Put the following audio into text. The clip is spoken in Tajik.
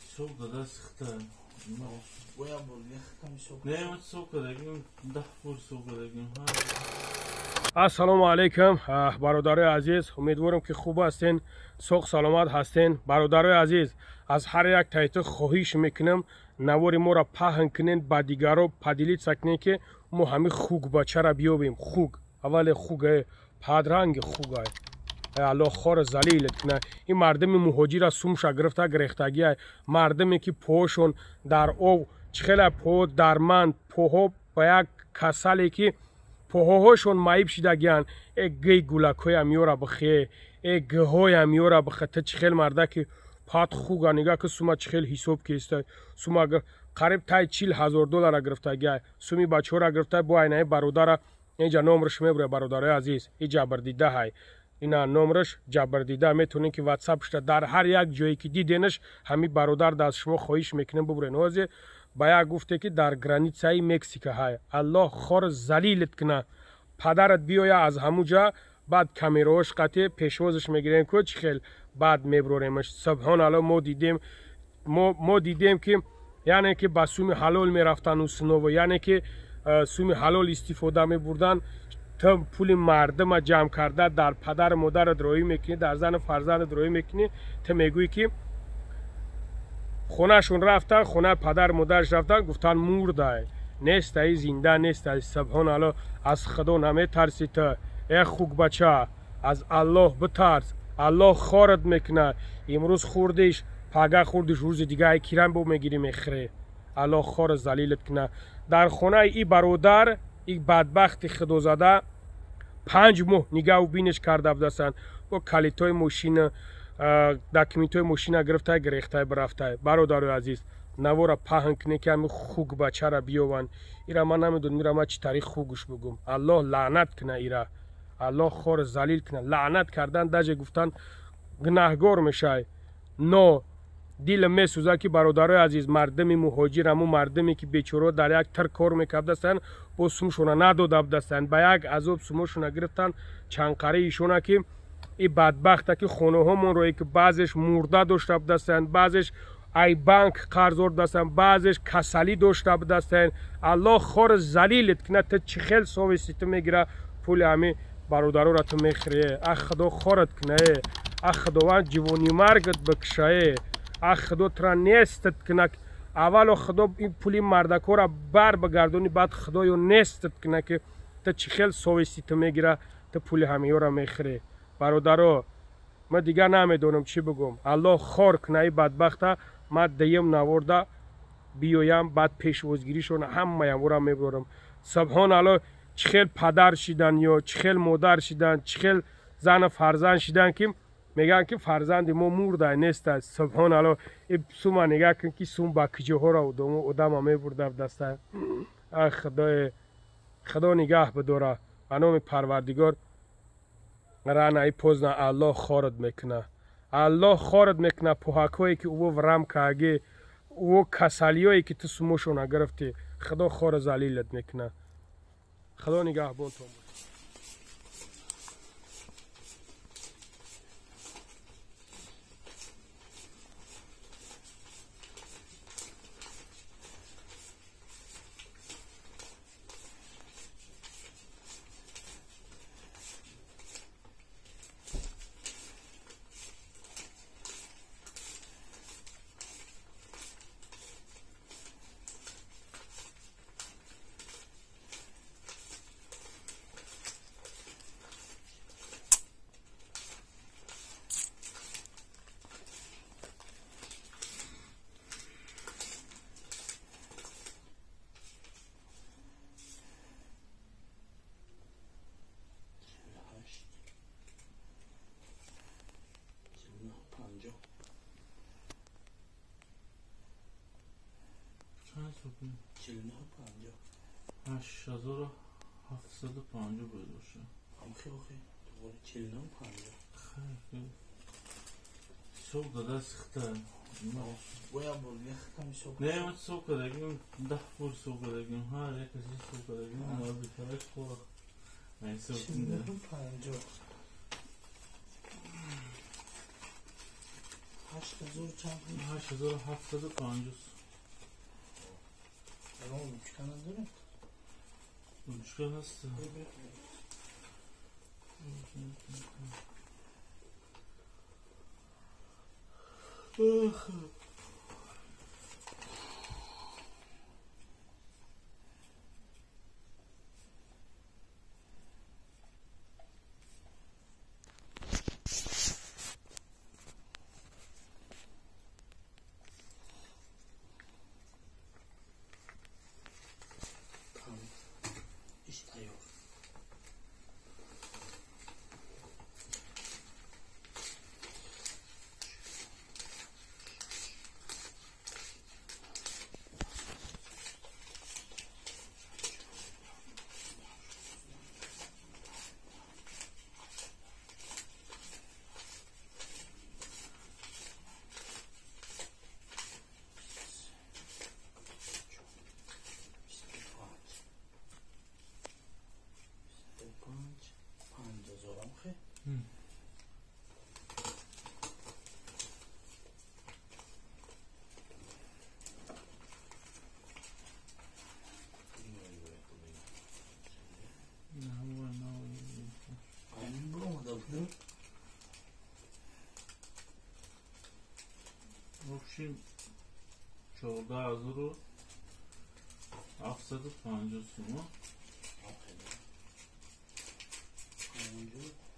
Ҳисоб дада сихта. Боя бор яхтам ҳисоб. Не, ман ҳисоб кардагим, 10 бор ҳисоб кардагим. Ассалому алайкум, бародарои азиз, умедворам ки хуб ҳастен, соғ саломат ҳастен. Бародарои азиз, аз ҳар як тайту хоҳиш мекунам, навори моро паҳн кунен, ба дигаро поделиться кунен, ки мо ҳами хуг бачара биёбем. Хуг, аввале хуг, падранги хуг. Аллоҳ хор залилат куна. Ин мардуми муҳоҷира сумша гирифта гирехтагия, мардуме ки поҳошон дар об чихела поҳо дарманд, поҳо ба як касале ки поҳоҳошон маиб шидагиянд. Э гый гулакҳоям ёра бихе, э гҳоям ёра бихе. Ту чихел марда ки пат хуга, нига ки сума чихел ҳисоб кеста. Сума қариб тай 40 000 доллара гирифтагия, суми бачаҳора гирифта. Бо айнаи бародара инҷа номрш мебуре. Бародарои азиз, и ҷабрдида ҳай, ина номраш ҷабрдида. Метавонед ки ватсап шуда дар ҳар як ҷое ки диденаш, ҳами бародар да аз шумо хоҳиш мекунем, бубурен. Ҳозир ба як гуфте ки дар границаи Мексика ҳай. Аллоҳ хор залилат куна. Падарат биёя аз ҳамуҷа, баъд камераош қатъи пешвозаш мегирем, ку чӣ хел баъд меброремаш. Субҳон алло, мо дидем, мо дидем ки яъне ки ба суми ҳалол мерафтанд усуново, яъне ки суми ҳалол истифода мебурданд. Ту пули мардума ҷамъ карда дар падару модарат роҳӣ мекунӣ, дар зану фарзандат роҳӣ мекунӣ. Ту мегӯӣ ки хонашон рафтан, хонаи падару модараш рафтан, гуфтан мурдай, нестай, зинда нестай. Субҳон алло, аз худо наметарсӣ ту, э хугбача? Аз Аллоҳ битарс, Аллоҳ хорат мекунад. Имрӯз хӯрдиш, пага хӯрдиш, рӯзи дига ай кирам бо мегирӣ, мехӯрӣ. Аллоҳ хора залилат кунад. Дар хонаи и бародар, и бадбахти худозада, 5 моҳ нигаҳу биниш карда будастанд. Бо калитҳои мошина, документҳои мошина гирифтай, гирехтай, бирафтай. Бародарои азиз, навора паҳн кунед, ки ҳами хуг бачара биёванд. Ира ман намедонам, ира ман чӣ тариқ хугш бугум. Аллоҳ лаънат куна ира, Аллоҳ хор залил куна. Лаънат кардан даже гуфтан гунаҳгор мешай, но дилам месӯзад, ки бародарои азиз, мардуми муҳоҷир, ҳамун мардуме ки бечоро дар як тир кор мекардастанд, бо сумшона надода будастанд, ба як азоб сумошона гирифтанд. Чанқари ишона ки и бадбахта ки хонаҳомонро ки баъзеш мурда дошта будастанд, баъзеш ай банк қарздор будастанд, баъзеш касалӣ дошта будастанд. Аллоҳ хор залилат кунад. Ту чӣ хел совести ту мегира, пули ҳами бародароро ту мехӯрӣ? Ах, худо хорат кунае, ах, худованд ҷивонимаргат бикушае, ах, худо тура нестат кунак. Аввало худо ин пули мардакора бар бигардони, баъд худоё нестат куна, ки ту чӣ хел совести ту мегира, ту пули ҳамиёра мехӯрӣ? Бародаро, ман дигар намедонам чӣ бигӯм. Аллоҳ хор куна и бадбахта. Ман дуюм наворда биёям, баъд пешвозгиришон ҳамаямора мебарорам. Субҳон алло, чӣ хел падар шидан ё чӣ хел модар шидан, чӣ хел зану фарзанд шидан, ки мегӯянд ки фарзанди мо мурда неста. Субҳон алло, сума нигаҳ кун, ки сум ба куҷоҳоро одама мебурда даста. Ах, худое, худо нигаҳ бидора. Ба номи Парвардигор, рано или поздно Аллоҳ хорат мекуна, Аллоҳ хорат мекуна. Пӯҳакҳое ки ӯ врам кааги, ӯ касалиҳое ки ту сумошона гирифтӣ, худо хора залилат мекуна. Худо нигаҳбонтон. 48, 49, 50. Чанд ҳисоб кунем? 49, 50. 8750 бояд боша. Охи, охи, туғри, 49, 50. Хайр, ҳисоб дада сихта. Боя бор яхтам ҳисоб. Не, ман ҳисоб кардагим, 10 бор ҳисоб кардагим, ҳар як аз ҳисоб кардагим, ма битараш хор ҳисоб. 49, 50. 8000 чанд? 8750. Ягон ручка надоред? Ручка ҳаст. Иш тайёр. Общем, 14750 сӯма. Панҷоҳ.